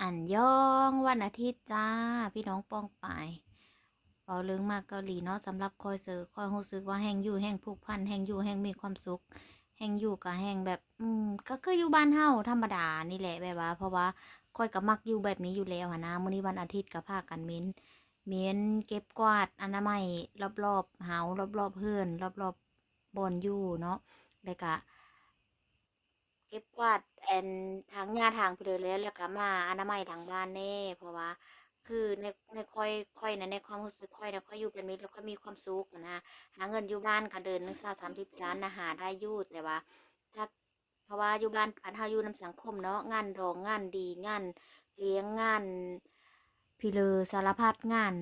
ອັນຍອງ ວັນອາທິດຈ້າ ພີ່ນ້ອງປ້ອງປາຍ. ເວົ້າເລື່ອງມາເກົາຫຼີເນາະ, ສຳລັບຂ້ອຍເສີ ຂ້ອຍຮູ້ສຶກວ່າແຮ່ງຢູ່ແຮ່ງຜູກພັນ, ແຮ່ງຢູ່ແຮ່ງມີຄວາມສຸກ, ແຮ່ງຢູ່ກະແຮ່ງແບບ ອືມ ກະຄືຢູ່ບ້ານເຮົາທຳມະດານີ້ແຫຼະ ແບບວ່າ ເພາະວ່າຂ້ອຍກະມັກຢູ່ແບບນີ້ຢູ່ແລ້ວຫັ້ນນະ. ມື້ນີ້ວັນອາທິດກະພາກັນເມັນ ເມັນເກັບກວາດອະນາໄມລອບໆເຮົາ, ລອບໆເຮືອນ, ລອບໆບ່ອນຢູ່ເນາະ, ແລ້ວກະ ເກັບກວາດ ອັນ ຖາງຫຍ້າຖາງພີເລີແລ້ວ ແລ້ວກະມາອະນາໄມຫຼັງບ້ານແດ່ ເພາະວ່າ ຄືໃນ ໃນຂ້ອຍ ຂ້ອຍນະ ໃນຄວາມຮູ້ສຶກຂ້ອຍນະ ຂ້ອຍຢູ່ແບບນີ້ແລ້ວຂ້ອຍມີຄວາມສຸກຫັ້ນນະ. ຫາເງິນຢູ່ບ້ານກະເດືອນໜຶ່ງຊາວສາມສິບລ້ານນະ ຫາໄດ້ຢູ່ ແຕ່ວ່າ ຖ້າ ເພາະວ່າຢູ່ບ້ານ ຄັນເຮົາຢູ່ນຳສັງຄົມເນາະ ງານດອງ ງານດີ ງານລ້ຽງ ງານພີເລີ ສາລະພັດງານ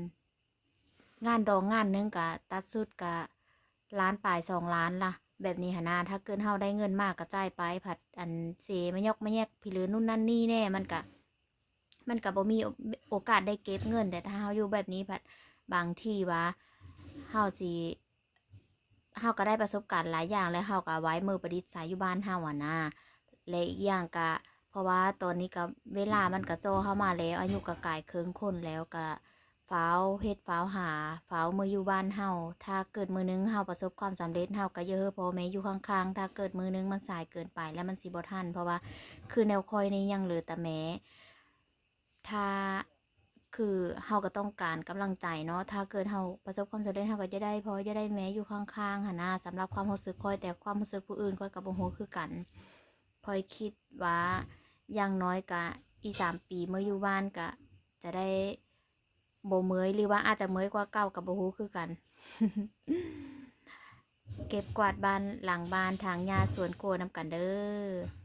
ງານດອງງານໜຶ່ງກະຕັດສຸດກະລ້ານປາຍສອງລ້ານລະ ແບບນີ້ຫັ້ນນະ. ຖ້າເກີດເຮົາໄດ້ເງິນມາກະຈ່າຍໄປ ພັດ ອັນ ເສມາຍອກມາແຍກພີເລີ ນູ່ນນັ້ນນີ້ແດ່ ມັນກະ ມັນກະບໍ່ມີໂອ ໂອກາດໄດ້ເກັບເງິນ. ແຕ່ຖ້າເຮົາຢູ່ແບບນີ້ ພັດ ບາງທີວ່າເຮົາຊິ ເຮົາກະໄດ້ປະສົບການຫຼາຍຢ່າງ ແລະ ເຮົາກະໄວ້ມືປະດິດໃສຢູ່ບ້ານເຮົາຫັ້ນນະ. ແລະ ອີກຢ່າງກະ ເພາະວ່າຕອນນີ້ກະເວລາມັນກະເຈາະເຮົາມາແລ້ວ ອາຍຸກະກາຍເຄິ່ງຄົນແລ້ວ ກະຟ້າວເຮັດຟ້າວຫາ ຟ້າວເມືອຢູ່ບ້ານເຮົາ. ຖ້າເກີດມື້ໜຶ່ງເຮົາປະສົບຄວາມສຳເລັດ ເຮົາກະຢ່າເຮີພໍ່ແມ່ຢູ່ຂ້າງໆ. ຖ້າເກີດມື້ໜຶ່ງມັນສາຍເກີນໄປແລ້ວ ມັນຊິບໍ່ທັນ ເພາະວ່າຄືແນວຂ້ອຍນີ້ຍັງເຫຼືອແຕ່ແມ່. ຖ້າ ຄືເຮົາກະຕ້ອງການກຳລັງໃຈເນາະ, ຖ້າເກີດເຮົາປະສົບຄວາມສຳເລັດ ເຮົາກະຈະໄດ້ພໍ່ຈະໄດ້ແມ່ຢູ່ຂ້າງໆຫັ້ນນະ. ສຳລັບຄວາມຮູ້ສຶກຂ້ອຍ ແຕ່ຄວາມຮູ້ສຶກຜູ້ອື່ນຂ້ອຍກະບໍ່ຮູ້ຄືກັນ. ຂ້ອຍຄິດວ່າຢ່າງໜ້ອຍກະອີກສາມປີເມືອຢູ່ບ້ານກະຈະໄດ້ບໍ່ເມື່ອຍ ຫຼືວ່າອາດຈະເມື່ອຍກວ່າເກົ່າກະບໍ່ຮູ້ຄືກັນ. ເກັບກວາດບ້ານຫຼັງບ້ານ ຖາງຫຍ້າສວນຄົວນຳກັນເດີ.